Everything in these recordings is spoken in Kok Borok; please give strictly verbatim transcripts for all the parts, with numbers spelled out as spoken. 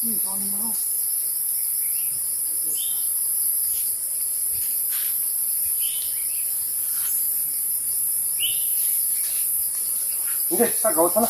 Oke, saka o thana.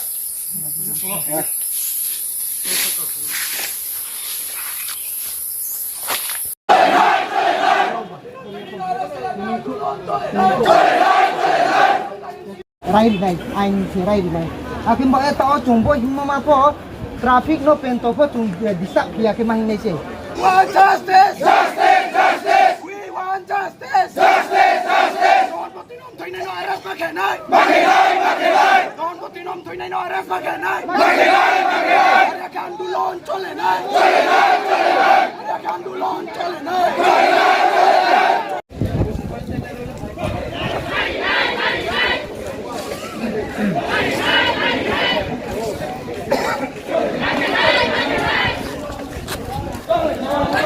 Rai rinai, ain se rai rinai. Akin ba eta o chungbo himma ma po traffic no pen to po chung disturb ya ke ma hinai se. Want justice! Justice! Justice! We want justice! Justice! Justice! Tinom thwinai no arrest ma khenai. Ma khenai, ma khenai. Don bo tinom thwinai no arrest ma khenai. Ma khenai, ma khenai. Are khe andolon chole nai. Chole nai, chole nai. Are khe andolon chole nai. Chole nai, chole nai.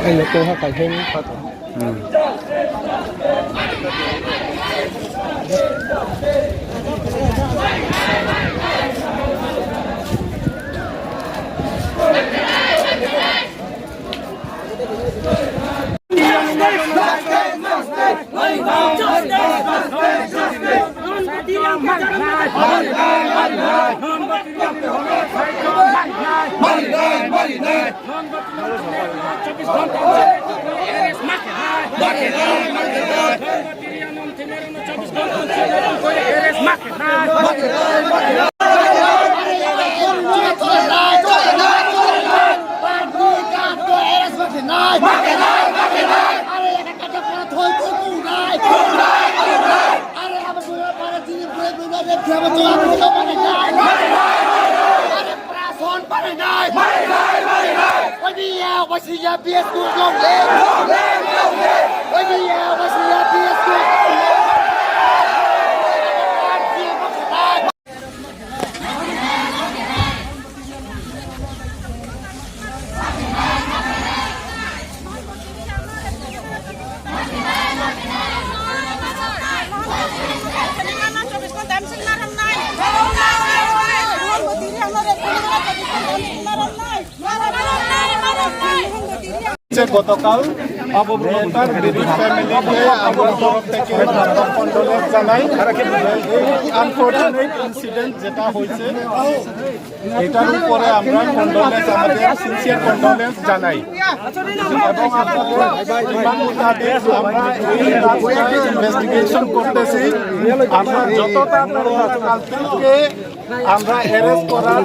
Ai, lo ko ha kai hen pa to. Hmm. যে গতকাল মেয়েটার বেবির ফ্যামিলিকে আমার তরফ থেকে condolence জানাই। এই আনফরচুনেট ইনসিডেন্ট যেটা হয়েছে, এটার উপরে আমরা কন্ডোলেন্স, আমাদের সিনসিয়ার কন্ডোলেন্স জানাই। এবং আপনাদের ডিমান্ড মোতাবেক আমরা এই কাজটা ইনভেস্টিগেশন করতেছি। আমরা যত তাড়াতাড়ি, কাল থেকে আমরা অ্যারেস্ট করার,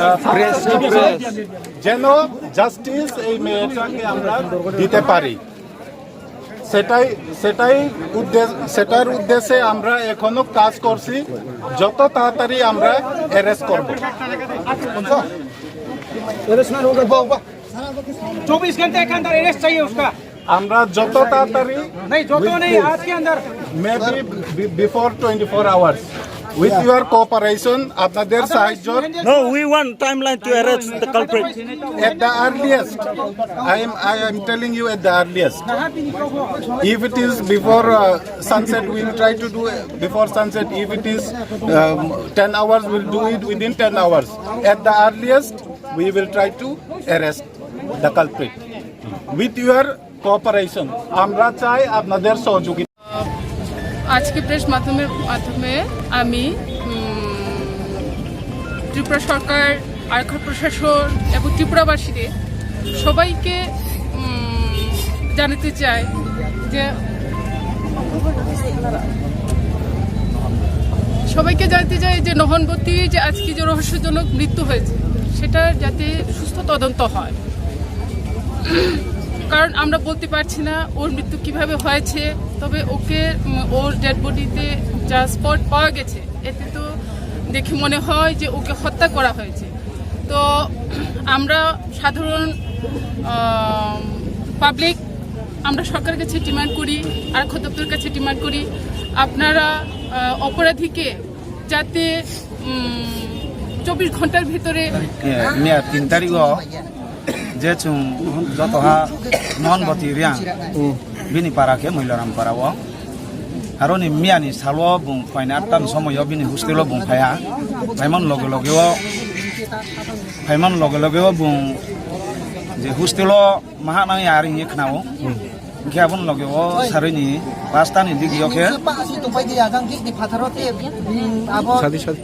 আহ, যেন জাস্টিস এই মেয়েটাকে আমরা দিতে পারি, সেটাই, সেটাই উদ্দেশ্য, সেটার উদ্দেশ্যে আমরা এখনো কাজ করছি। যত তাড়াতাড়ি আমরা অ্যারেস্ট করব। अरेस्ट नहीं होगा। चौबीस घंटे के अंदर अरेस्ट चाहिए उसका। আমরা যত তাড়াতাড়ি नहीं, जो तो नहीं, आज के अंदर। Maybe before twenty-four hours. With your cooperation, আপনাদের সাহায্য। No, we want timeline to arrest the culprit. At the earliest, I am, I am telling you, at the earliest. If it is before, uh, sunset, we will try to do it before sunset. If it is, um, ten hours, we'll do it within ten hours. At the earliest, we will try to arrest the culprit. With your cooperation, আমরা চাই আপনাদের সহযোগিতা। আজকে প্রেস মাধ্যমের মাধ্যমে আমি, উম, ত্রিপুরা সরকার, আরক্ষা প্রশাসন এবং ত্রিপুরাবাসীদের সবাইকে, উম, জানাতে চাই যে, সবাইকে জানাতে চাই যে নহনবতী যে আজকে যে রহস্যজনক মৃত্যু হয়েছে, সেটা যাতে সুস্থ তদন্ত হয়। কারণ আমরা বলতে পারছি না ওর মৃত্যু কিভাবে হয়েছে, তবে ওকে, উম, ওর ডেড বডিতে যা স্পট পাওয়া গেছে, এতে তো দেখে মনে হয় যে ওকে হত্যা করা হয়েছে। তো আমরা সাধারণ, আহ, পাবলিক, আমরা সরকারের কাছে ডিমান্ড করি, আরক্ষা দপ্তরের কাছে ডিমান্ড করি, আপনারা, আহ, অপরাধীকে যাতে, উম, চব্বিশ ঘন্টার ভিতরে। Miya tin tarikh o je chwng jotoha Mohanbati Reang, bini para khe Moilaram para o. Aroni miyani salo bung phaina atta ni somoyo bini hostel o bung phaiha. Phaimani loge loge o, phaimani loge loge o bung Je hostel o maha nang ya ring ye khnao. Hingke abon loge o saroi ni pasta ni digi o khe. Sadi, sadi.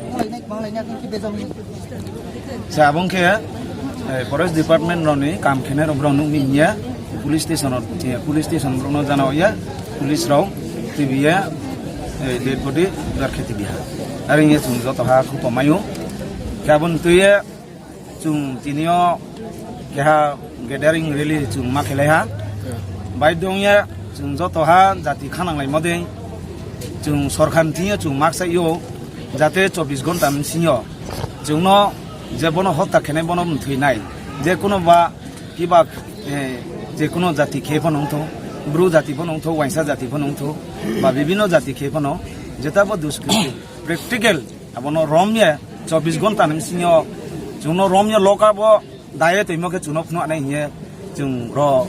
Se abong khe, eh, forest department roni kam khene rok borok nukni hinya police station o, eh, police station borok no jana ya police rok tibiya, eh, dead body dar khe tibiha. Are ye chung joto ha khu tomayo. Khe abon tuye Chwng tini o keha gathering rally chwng ma khelai ha. Bai dong ya chwng joto ha jati khanang lai modeng. Chwng sorkar ni thing yo chwng mak sai yo jate chobbish ghonta ni sing yo chwng no je bono hotta khenai bono mthwi nai. Je kuno ba kiba, eh, je kuno jati khe phano wngtho, bru jati phano wngtho, waisa jati phano wngtho, ba bibhinno jati khe phano jeta bo duskritin practical Abono romye chobbish ghonta ni bisingo chwngno romye lock up o daye twimo khe chwngno phunuknai hiye chwng ro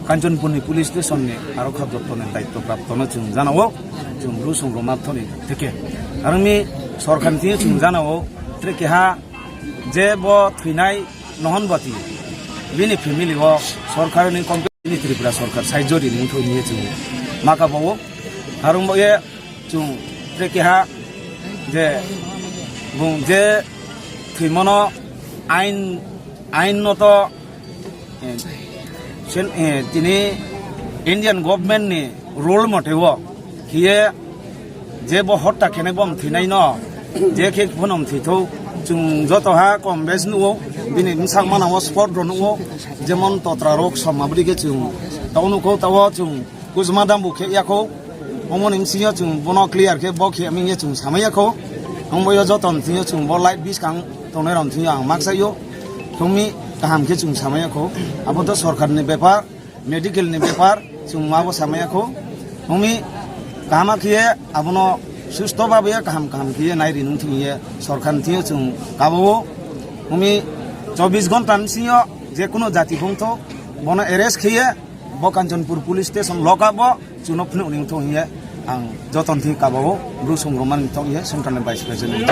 Kanchanpur ni police station ni aro kha doptor ni daityo prapto no chwng janao chwng bru song roma thoni theke. Aroni sorkar ni thing chwng janao tre keha je bo thwinai nohon bati bini family o sorkar ni company ni Tripura sorkar sai jori ni thoni chwng maka bao. Arong bo ye Chwng tre keha je bung je thwimano ain, ain no to, eh, sen-, eh, tini Indian government ni rule mote o khiye je bo hotta khene bo mthwinai no je khe bono mthwitho chwng joto ha kom bes nuo bini bwsak mana o spot ro nuo jemon totra rok somabri khe chwng tau nuko tao chwng Kujma dambu khe yakho. Omoni msingyo chwng bono clear khe bo khe mingye chwng samai yakho. Ongboyo joto msingyo chwng bo light biskang tongnai rom thwngyo ang maksayo. Thwngmi kaham khe chwng samai yakho. Abo to sorkar ni bepar, medical ni bepar chwng ma bo samai yakho. Thwngmi kaham khe abono susto babe kaham kaham khe nai rinung thwngye sorkar ni thwngyo chwng kabao. Thwngmi chobbish ghonta ni singyo je kuno jati bongtho bono arrest khiye Bo Kanchanpur Police Station loka bo chwngno phunuk ning thok hiye ang joto ni kabao bru song romani thok hiye Central ni Vice President.